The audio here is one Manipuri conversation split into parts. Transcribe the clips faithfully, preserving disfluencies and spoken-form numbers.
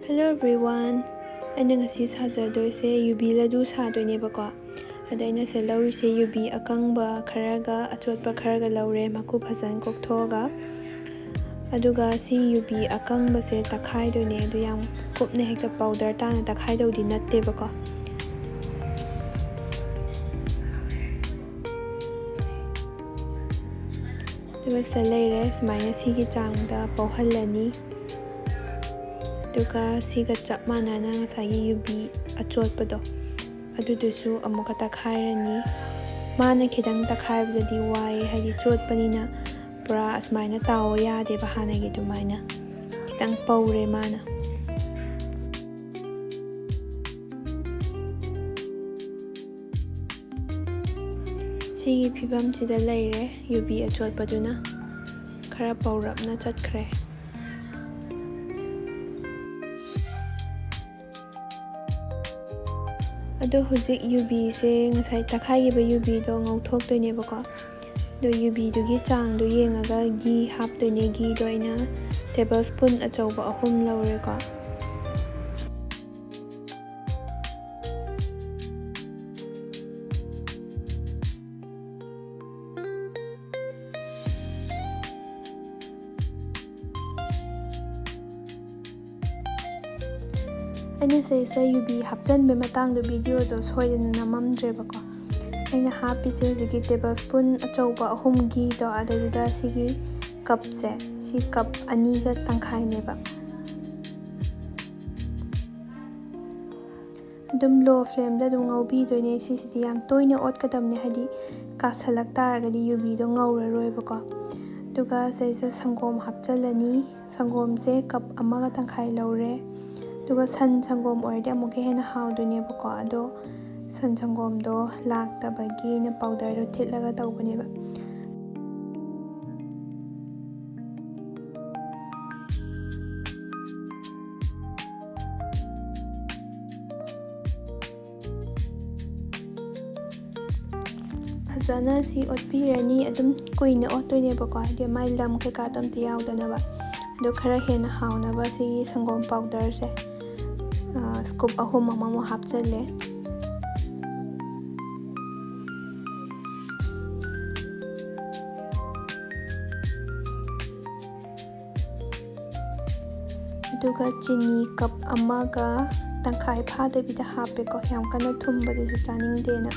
Hello everyone, ꯑꯩꯅ ꯉꯁꯤ ꯁꯥꯖꯗꯣꯏꯁꯦ ꯌꯨꯕꯤ ꯂꯗꯨ ꯁꯥꯗꯣꯏꯅꯦꯕꯀꯣ꯫ ꯑꯗ ꯑꯩꯅ ꯁꯤꯗ ꯂꯧꯔꯤꯁꯦ ꯌꯨꯕꯤ ꯑꯀꯪꯕ ꯈꯔꯒ ꯑꯆꯣꯠꯄ ꯈꯔꯒ ꯂꯧꯔꯦ, ꯃꯀꯨ ꯐꯖꯅ ꯀꯣꯛꯊꯣꯛꯑꯒ꯫ ꯑꯗꯨꯒ ꯁꯤ ꯌꯨꯕꯤ ꯑꯀꯪꯕꯁꯦ ꯇꯛꯈꯥꯏꯗꯣꯏꯅꯦ, ꯑꯗꯨ ꯌꯥꯝ ꯀꯨꯞꯅ ꯍꯦꯛꯇ ꯄꯥꯎꯗꯔ ꯇꯥꯅ ꯇꯛꯈꯥꯏꯗꯧꯗꯤ ꯅꯠꯇꯦꯕꯀꯣ꯫ ꯑꯗꯨꯒ ꯁꯤꯗ ꯂꯩꯔꯦ, ꯁꯨꯃꯥꯏꯅ ꯁꯤꯒꯤ ꯆꯥꯡꯗ ꯄꯧꯍꯜꯂꯅꯤ꯫ ꯑꯗꯨꯒ ꯁꯤꯒ ꯆꯞ ꯃꯥꯟꯅꯅ ꯉꯁꯥꯏꯒꯤ ꯌꯨꯕꯤ ꯑꯆꯣꯠꯄꯗꯣ, ꯑꯗꯨꯗꯨꯁꯨ ꯑꯃꯨꯛꯀ ꯇꯛꯈꯥꯏꯔꯅꯤ꯫ ꯃꯥꯅ ꯈꯤꯇꯪ ꯇꯛꯈꯥꯏꯕꯗꯗꯤ ꯋꯥꯏ, ꯍꯥꯏꯗꯤ ꯆꯣꯠꯄꯅꯤꯅ ꯄꯨꯔꯥ ꯑꯁꯨꯃꯥꯏꯅ ꯇꯥꯎꯑꯣ ꯌꯥꯗꯦꯕ, ꯍꯥꯟꯅꯒꯤ ꯑꯗꯨꯃꯥꯏꯅ꯫ ꯈꯤꯇꯪ ꯄꯧꯔꯦ ꯃꯥꯅ꯫ ꯁꯤꯒꯤ ꯐꯤꯕꯝꯁꯤꯗ ꯂꯩꯔꯦ, ꯌꯨꯕꯤ ꯑꯆꯣꯠꯄꯗꯨꯅ ꯈꯔ ꯄꯧꯔꯞꯅ ꯆꯠꯈ꯭ꯔꯦ꯫ ꯑꯗꯣ ꯍꯧꯖꯤꯛ ꯌꯨꯕꯤꯁꯦ, ꯉꯁꯥꯏ ꯇꯛꯈꯥꯏꯈꯤꯕ ꯌꯨꯕꯤꯗꯣ ꯉꯧꯊꯣꯛꯇꯣꯏꯅꯦꯕꯀꯣ꯫ ꯑꯗꯣ ꯌꯨꯕꯤꯗꯨꯒꯤ ꯆꯥꯡꯗꯣ ꯌꯦꯡꯉꯒ ꯘꯤ ꯍꯥꯞꯇꯣꯏꯅꯦ꯫ ꯘꯤꯗꯣ ꯑꯩꯅ ꯇꯦꯕꯜ ꯁ꯭ꯄꯨꯟ ꯑꯆꯧꯕ ꯑꯍꯨꯝ ꯂꯧꯔꯦꯀꯣ꯫ ꯑꯩꯅ ꯁꯤꯁꯦ ꯌꯨꯕꯤ ꯍꯥꯞꯆꯤꯟꯕ ꯃꯇꯥꯡꯗꯣ ꯚꯤꯗꯤꯑꯣꯗꯣ ꯁꯣꯏꯗꯅ ꯅꯝꯃꯝꯗ꯭ꯔꯦꯕꯀꯣ꯫ ꯑꯩꯅ ꯍꯥꯞꯄꯤꯁꯦ ꯍꯧꯖꯤꯛꯀꯤ ꯇꯦꯕꯜ ꯁ꯭ꯄꯨꯟ ꯑꯆꯧꯕ ꯑꯍꯨꯝ ꯘꯤꯗꯣ, ꯑꯗꯨꯗꯨꯗ ꯁꯤꯒꯤ ꯀꯞꯁꯦ, ꯁꯤ ꯀꯞ ꯑꯅꯤꯒ ꯇꯪꯈꯥꯏꯅꯦꯕ꯫ ꯑꯗꯨꯝ ꯂꯣ ꯐ꯭ꯂꯦꯝꯗ ꯑꯗꯨꯝ ꯉꯧꯕꯤꯗꯣꯏꯅꯦ꯫ ꯁꯤꯁꯤꯗꯤ ꯌꯥꯝ ꯇꯣꯏꯅ ꯑꯣꯠꯀꯗꯕꯅꯦ, ꯍꯥꯏꯗꯤ ꯀꯥꯁꯜꯂꯛ ꯇꯥꯔꯒꯗꯤ ꯌꯨꯕꯤꯗꯣ ꯉꯧꯔꯔꯣꯏꯕꯀꯣ꯫ ꯑꯗꯨꯒ ꯁꯤꯗꯩꯁꯤꯗ ꯁꯪꯒꯣꯝ ꯍꯥꯞꯆꯤꯜꯂꯅꯤ꯫ ꯁꯪꯒꯣꯝꯁꯦ ꯀꯞ ꯑꯃꯒ ꯇꯪꯈꯥꯏ ꯂꯧꯔꯦ꯫ ꯑꯗꯨꯒ ꯁꯟ ꯁꯪꯒꯣꯝ ꯑꯣꯏꯔꯗꯤ ꯑꯃꯨꯛꯀ ꯍꯦꯟꯅ ꯍꯥꯎꯗꯣꯏꯅꯦꯕꯀꯣ꯫ ꯑꯗꯣ ꯁꯟ ꯁꯪꯒꯣꯝꯗꯣ ꯂꯥꯛꯇꯕꯒꯤ ꯑꯩꯅ ꯄꯥꯎꯗꯔꯗꯣ ꯊꯤꯠꯂꯒ ꯇꯧꯕꯅꯦꯕ꯫ ꯐꯖꯅ ꯁꯤ ꯑꯣꯠꯄꯤꯔꯅꯤ꯫ ꯑꯗꯨꯝ ꯀꯨꯏꯅ ꯑꯣꯠꯇꯣꯏꯅꯦꯕꯀꯣ, ꯍꯥꯏꯗꯤ ꯃꯥꯏ ꯂꯝ ꯀꯩꯀꯥꯗꯣ ꯑꯝꯇ ꯌꯥꯎꯗꯅꯕ꯫ ꯑꯗꯣ ꯈꯔ ꯍꯦꯟꯅ ꯍꯥꯎꯅꯕ ꯁꯤꯒꯤ ꯁꯪꯒꯣꯝ ꯄꯥꯎꯗꯔꯁꯦ, ꯑ, scoop ꯑꯍꯨꯝ ꯑꯃꯃꯨꯛ ꯍꯥꯞꯆꯜꯂꯦ꯫ ꯑꯗꯨꯒ ꯆꯤꯅꯤ cup ꯑꯃꯒ ꯇꯪꯈꯥꯏ ꯐꯥꯗꯕꯤꯗ ꯍꯥꯞꯄꯦꯀꯣ, ꯌꯥꯝ ꯀꯟꯅ ꯊꯨꯝꯕꯗꯨꯁꯨ ꯆꯥꯅꯤꯡꯗꯦꯅ꯫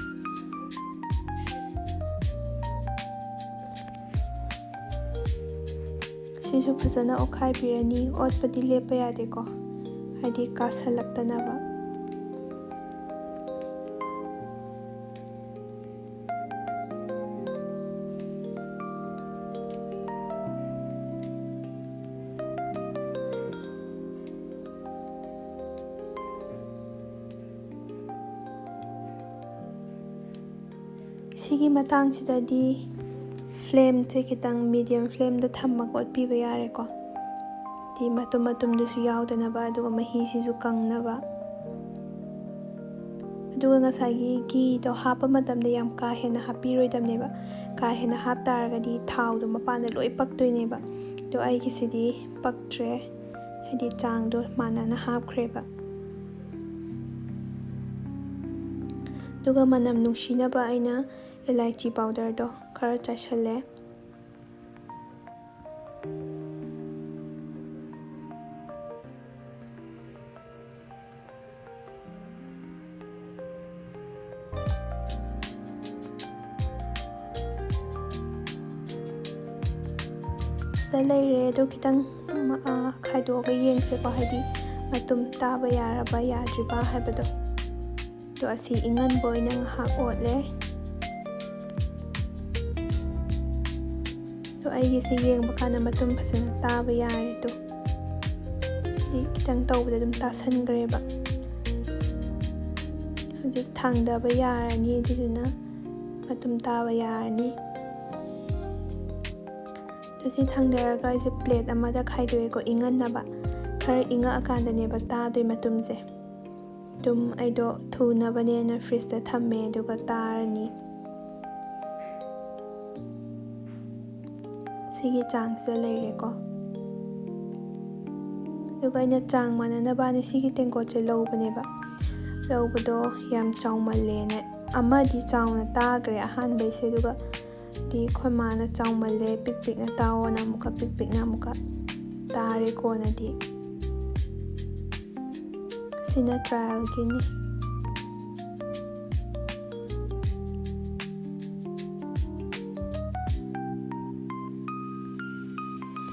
ꯁꯤꯁꯨ ꯐꯖꯅ ꯑꯣꯠꯈꯥꯏꯕꯤꯔꯅꯤ, ꯑꯣꯠꯄꯗꯤ ꯂꯦꯞꯄ ꯌꯥꯗꯦꯀꯣ, ꯍꯥꯏꯗꯤ ꯀꯥꯁꯜꯂꯛꯇꯅꯕ꯫ ꯁꯤꯒꯤ ꯃꯇꯥꯡꯁꯤꯗꯗꯤ flameꯁꯦ ꯈꯤꯇꯪ medium flameꯗ ꯊꯝꯃꯒ ꯑꯣꯠꯄꯤꯕ ꯌꯥꯔꯦꯀꯣ꯫ ꯗꯤ ꯃꯇꯨꯝ ꯃꯇꯨꯝꯗꯨꯁꯨ ꯌꯥꯎꯗꯅꯕ, ꯑꯗꯨꯒ ꯃꯍꯤꯁꯤꯁꯨ ꯀꯪꯅꯕ꯫ ꯑꯗꯨꯒ ꯉꯁꯥꯏꯒꯤ ꯘꯤꯗꯣ ꯍꯥꯞꯄ ꯃꯇꯝꯗ ꯌꯥꯝ ꯀꯥ ꯍꯦꯟꯅ ꯍꯥꯞꯄꯤꯔꯣꯏꯗꯕꯅꯦꯕ꯫ ꯀꯥ ꯍꯦꯟꯅ ꯍꯥꯞꯇꯥꯔꯒꯗꯤ ꯊꯥꯎꯗꯣ ꯃꯄꯥꯟꯗ ꯂꯣꯏ ꯄꯛꯇꯣꯏꯅꯦꯕ꯫ ꯑꯗꯣ ꯑꯩꯒꯤꯁꯤꯗꯤ ꯄꯛꯇ꯭ꯔꯦ, ꯍꯥꯏꯗꯤ ꯆꯥꯡꯗꯣ ꯃꯥꯟꯅꯅ ꯍꯥꯞꯈ꯭ꯔꯦꯕ꯫ ꯑꯗꯨꯒ ꯃꯅꯝ ꯅꯨꯡꯁꯤꯅꯕ ꯑꯩꯅ ꯏꯂꯥꯏꯆꯤ powderꯗꯣ ꯈꯔ ꯆꯥꯏꯁꯜꯂꯦ꯫ ꯁꯤꯗ ꯂꯩꯔꯦ꯫ ꯑꯗꯣ ꯈꯤꯇꯪ, ꯎꯝ, ꯑ, ꯈꯥꯏꯗꯣꯛꯑꯒ ꯌꯦꯡꯁꯦꯀꯣ, ꯍꯥꯏꯗꯤ ꯃꯇꯨꯝ ꯇꯥꯕ ꯌꯥꯔꯕ ꯌꯥꯗ꯭ꯔꯤꯕ ꯍꯥꯏꯕꯗꯣ꯫ ꯑꯗꯣ ꯑꯁꯤ ꯏꯪꯍꯟꯕ ꯑꯣꯏꯅ ꯉꯥꯏꯍꯥꯛ ꯑꯣꯠꯂꯦ꯫ ꯑꯗꯣ ꯑꯩꯒꯤꯁꯦ ꯌꯦꯡꯕ ꯀꯥꯟꯗ ꯃꯇꯨꯝ ꯐꯖꯅ ꯇꯥꯕ ꯌꯥꯔꯦ꯫ ꯑꯗꯣ ꯍꯥꯏꯗꯤ ꯈꯤꯇꯪ ꯇꯧꯕꯗ ꯑꯗꯨꯝ ꯇꯥꯁꯟꯈ꯭ꯔꯦꯕ꯫ ꯍꯧꯖꯤꯛ ꯊꯥꯡꯗꯕ ꯌꯥꯔꯅꯤ, ꯑꯗꯨꯗꯨꯅ ꯃꯇꯨꯝ ꯇꯥꯕ ꯌꯥꯔꯅꯤ꯫ ꯑꯗꯨ ꯁꯤ ꯊꯥꯡꯗꯔꯒ ꯑꯩꯁꯦ plate ꯑꯃꯗ ꯈꯥꯏꯗꯣꯛꯑꯦꯀꯣ, ꯏꯪꯍꯟꯅꯕ꯫ ꯈꯔ ꯏꯪꯉꯛꯑꯀꯥꯟꯗꯅꯦꯕ ꯇꯥꯗꯣꯏ ꯃꯇꯨꯝꯁꯦ꯫ ꯑꯗꯨꯝ ꯑꯩꯗꯣ ꯊꯨꯅꯕꯅꯦꯅ fridgeꯇ ꯊꯝꯃꯦ, ꯑꯗꯨꯒ ꯇꯥꯔꯅꯤ꯫ ꯁꯤꯒꯤ ꯆꯥꯡꯁꯤꯗ ꯂꯩꯔꯦꯀꯣ꯫ ꯑꯗꯨꯒ ꯑꯩꯅ ꯆꯥꯡ ꯃꯥꯟꯅꯅꯕꯅ ꯁꯤꯒꯤ ꯇꯦꯡꯀꯣꯠꯁꯦ ꯂꯧꯕꯅꯦꯕ꯫ ꯂꯧꯕꯗꯣ ꯌꯥꯝ ꯆꯥꯎꯃꯜꯂꯦꯅ ꯑꯃꯗꯤ ꯆꯥꯎꯅ ꯇꯥꯈ꯭ꯔꯦ ꯑꯍꯥꯟꯕꯩꯁꯦ, ꯑꯗꯨꯒ ꯗꯤ ꯑꯩꯈꯣꯏ ꯃꯥꯅ ꯆꯥꯎꯃꯜꯂꯦ, ꯄꯤꯛ ꯄꯤꯛꯅ ꯇꯥꯎꯑꯣꯅ ꯑꯃꯨꯛꯀ ꯄꯤꯛ ꯄꯤꯛꯅ ꯑꯃꯨꯛꯀ ꯇꯥꯔꯦ ꯀꯣꯟꯅꯗꯤ꯫ ꯁꯤꯅ ꯇ꯭ꯔꯥꯏꯌꯦꯜꯒꯤꯅꯤ꯫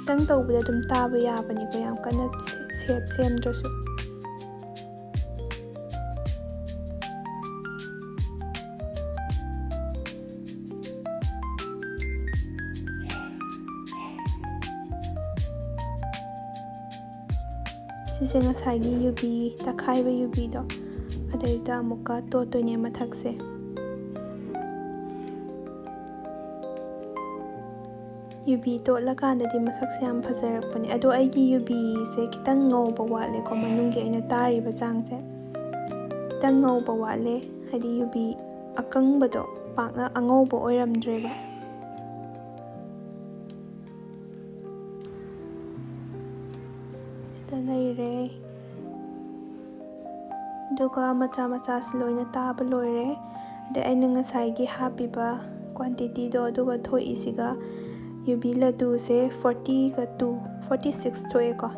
ꯈꯤꯇꯪ ꯇꯧꯕꯗ ꯑꯗꯨꯝ ꯇꯥꯕ ꯌꯥꯕꯅꯤꯀꯣ, ꯌꯥꯝ ꯀꯟꯅ ꯁꯦꯞ ꯁꯦꯝꯗ꯭ꯔꯁꯨ꯫ ꯁꯤꯁꯦ ꯉꯁꯥꯏꯒꯤ ꯌꯨꯕꯤ, ꯇꯛꯈꯥꯏꯕ ꯌꯨꯕꯤꯗꯣ, ꯑꯗꯩꯗ ꯑꯃꯨꯛꯀ ꯇꯣꯠꯇꯣꯏꯅꯦ ꯃꯊꯛꯁꯦ꯫ ꯌꯨꯕꯤ ꯇꯣꯠꯂꯀꯥꯟꯗꯗꯤ ꯃꯁꯛꯁꯦ ꯌꯥꯝ ꯐꯖꯔꯛꯄꯅꯦ꯫ ꯑꯗꯣ ꯑꯩꯒꯤ ꯌꯨꯕꯤꯁꯦ ꯈꯤꯇꯪ ꯉꯧꯕ ꯋꯥꯠꯂꯦꯀꯣ, ꯃꯅꯨꯡꯒꯤ ꯑꯩꯅ ꯇꯥꯔꯤꯕ ꯆꯥꯡꯁꯦ ꯈꯤꯇꯪ ꯉꯧꯕ ꯋꯥꯠꯂꯦ, ꯍꯥꯏꯗꯤ ꯌꯨꯕꯤ ꯑꯀꯪꯕꯗꯣ ꯄꯥꯛꯅ ꯑꯉꯧꯕ ꯑꯣꯏꯔꯝꯗ꯭ꯔꯦꯕ꯫ ꯁꯤꯗ ꯂꯩꯔꯦ꯫ ꯑꯗꯨꯒ ꯃꯆꯥ ꯃꯆꯥꯁꯤ ꯂꯣꯏꯅ ꯇꯥꯕ ꯂꯣꯏꯔꯦ꯫ ꯑꯗꯩ ꯑꯩꯅ ꯉꯁꯥꯏꯒꯤ ꯍꯥꯞꯄꯤꯕ ꯀ꯭ꯋꯥꯟꯇꯤꯇꯤꯗꯣ ꯑꯗꯨꯒ ꯊꯣꯛꯏꯁꯤꯒ ꯌꯨꯕꯤ ꯂꯗꯨꯁꯦ ꯐꯣꯔꯇꯤꯒ ꯇꯨ, ꯐꯣꯔꯇꯤ ꯁꯤꯛꯁ ꯊꯣꯛꯑꯦꯀꯣ꯫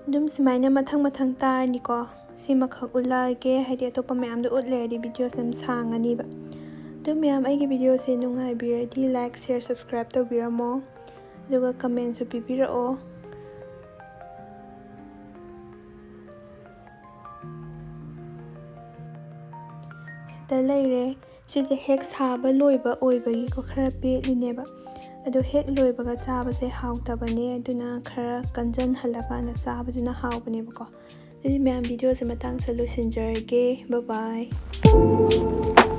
ꯑꯗꯨꯝ ꯁꯨꯃꯥꯏꯅ ꯃꯊꯪ ꯃꯊꯪ ꯇꯥꯔꯅꯤꯀꯣ꯫ ꯁꯤꯃꯈꯛ ꯎꯠꯂꯛꯑꯒꯦ, ꯍꯥꯏꯗꯤ ꯑꯇꯣꯞꯄ ꯃꯌꯥꯝꯗꯣ ꯎꯠ ꯂꯩꯔꯗꯤ ꯚꯤꯗꯤꯑꯣꯁꯦ ꯌꯥꯝ ꯁꯥꯡꯉꯅꯤꯕ꯫ ꯑꯗꯨ ꯃꯌꯥꯝ, ꯑꯩꯒꯤ ꯚꯤꯗꯤꯑꯣꯁꯦ ꯅꯨꯡꯉꯥꯏꯕꯤꯔꯗꯤ like, share, subscribe ꯇꯧꯕꯤꯔꯝꯃꯣ, ꯑꯗꯨꯒ ꯀꯃꯦꯟꯁꯨ ꯄꯤꯕꯤꯔꯛꯑꯣ꯫ ꯁꯤꯗ ꯂꯩꯔꯦ꯫ ꯁꯤꯁꯦ ꯍꯦꯛ ꯁꯥꯕ ꯂꯣꯏꯕ ꯑꯣꯏꯕꯒꯤꯀꯣ ꯈꯔ ꯄꯦꯠꯂꯤꯅꯦꯕ꯫ ꯑꯗꯣ ꯍꯦꯛ ꯂꯣꯏꯕꯒ ꯆꯥꯕꯁꯦ ꯍꯥꯎꯇꯕꯅꯦ, ꯑꯗꯨꯅ ꯈꯔ ꯀꯟꯖꯟꯍꯜꯂꯀꯥꯟꯗ ꯆꯥꯕꯗꯨꯅ ꯍꯥꯎꯕꯅꯦꯕꯀꯣ꯫ ꯑꯗꯨꯗꯤ ꯃꯌꯥꯝ, ꯚꯤꯗꯤꯑꯣꯁꯦ ꯃꯇꯥꯡꯁꯤꯗ ꯂꯣꯏꯁꯤꯟꯖꯔꯒꯦ꯫ Bye bye꯫